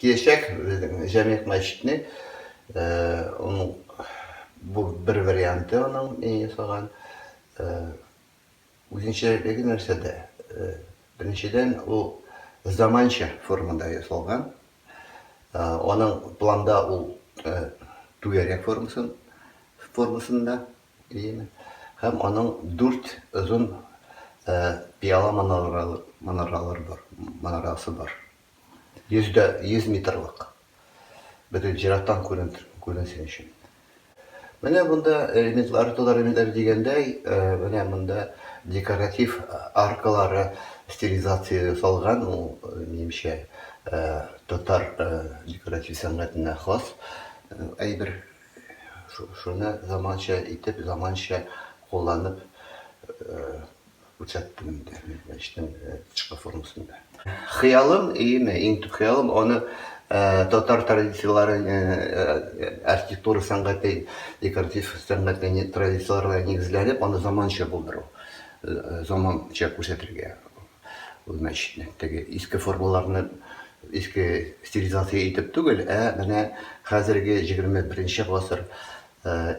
Киләчәк безнең Җәмигъ мәчетне, аның бу бер варианты аның мин ясаган. Үзенчәлеге нәрсәдә? Беренчедән, ул заманча формада ясалган. Аның планда ул түгәрәк формасын формасында, димме? Һәм аның дүрт озын пиала манаралы манаралары бар, манарасы бар. 100 метрлык. Бөтен зираттан күренсен өчен. Менә монда элементлары, татар элементлары дигәндәй, менә монда декоратив аркалары стилизация ясалган, ул, минемчә, татар декоратив сәнгатенә хас әйбер. Шуны заманча итеп, заманча кулланып Күрсәттем инде мин мәчетнең тышкы формасында. Хыялым, иеме, иң төп хыялым аны татар традицияләре, архитектура сәнгате, декоратив сәнгате традицияләренә нигезләнеп, аны заманча булдыру, заманча күрсәтергә ул мәчетне. Теге иске формаларны иске стилизация итеп түгел, ә менә хәзерге 21 гасыр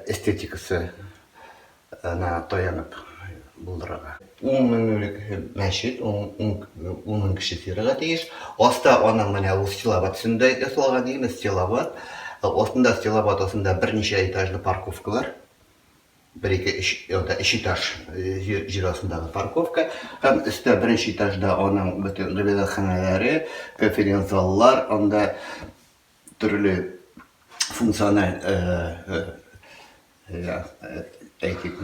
эстетикасы на таянып булдырырга. Ун меңлек мәчет, ун мең кеше сыйрга тиеш. Аста аның менә ул стилобат төсендә ясалган дигән стилобат. Астында стилобат астында берничә этажлы парковкалар. Бер, ике, өч, анда өч этаж җир астындагы парковка. Һәм өстә беренче этажда аның бөтен гыйбадәтханәләре, конференц-заллар, анда төрле функциональ әйтик,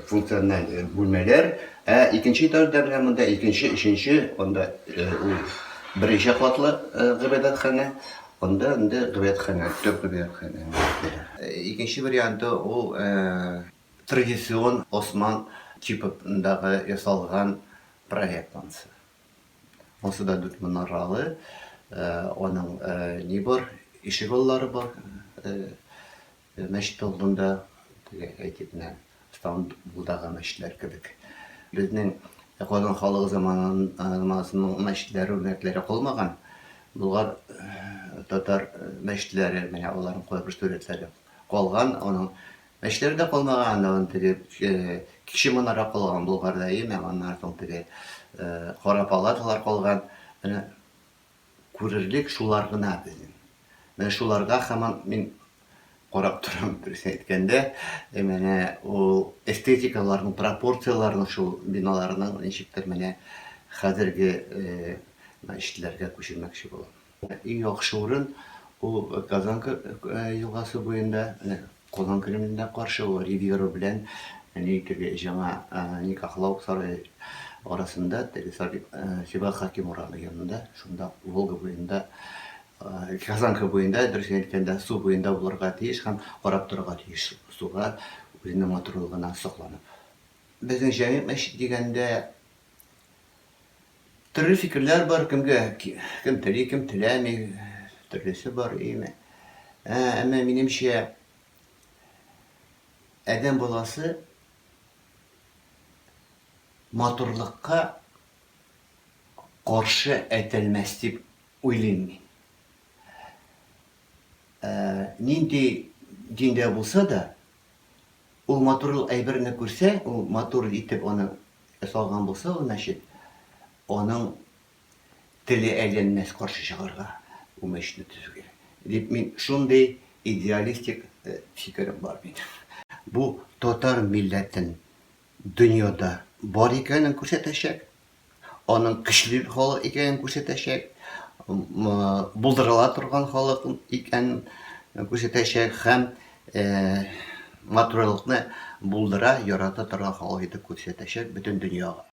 функциональ бүлмәләр. Ә икенче этажда менә монда икенче, өченче, анда ул берничә катлы гыйбадәтханә. Анда инде гыйбадәтханә, төп гыйбадәтханә. Икенче варианты ул традицион осман типындагы ясалган проект ансы. Ансы да дүрт манаралы. Аның ни бар, ишек аллары бар. Мәчет алдында, теге әйтик, менә Истанбулдагы мәчетләр кебек. Безнең Казан халыгы заманасының мәчетләре үрнәкләре калмаган. Болгар татар мәчетләре, менә аларның кайбер сурәтләре калган. Аның мәчетләре дә калмаган, аның теге кече манара калган Болгарда, әйеме? Аннан соң теге кара палаталар калган. Менә күрерлек шулар гына безнең. Менә шуларга һаман мин карап торам, дөресен әйткәндә. Менә ул эстетикаларның, пропорцияләрнең шул биналарның ничектер менә хәзерге мәчетләргә күчермәкче булам. Иң яхшы урын ул Казанка елгасы буенда, менә Казан Кремленә каршы ул Ривьера белән ни теге яңа никахлау сарае арасында, теге Сибгат Хәким урамы янында, шунда Волга буенда, Казанка буенда, дөресен әйткәндә, су буенда булырга тиеш һәм карап торырга тиеш суга, үзенең матурлыгына сокланып. Безнең Җәмигъ мәчет дигәндә төрле фикерләр бар, кемгә кем тели, кем теләми, төрлесе бар, име. Әмма минемчә, адәм баласы матурлыкка каршы әйтелмәс дип уйлыйм мин. Нинди диндә булса да, ул матур әйберне күрсә, ул матур итеп аны ясалган булса ул мәчет, аның теле әйләнмәс каршы чыгарга ул мәчетне төзүгә. Дип мин шундый идеалистик фикерем бар минем. Бу татар милләтен дөньяда бар икәнен күрсәтәчәк, аның көчле халык икәнен күрсәтәчәк, булдырыла торган халык икәнен күрсәтәчәк һәм матурлыкны булдыра, ярата торган халык итеп күрсәтәчәк бөтен дөньяга.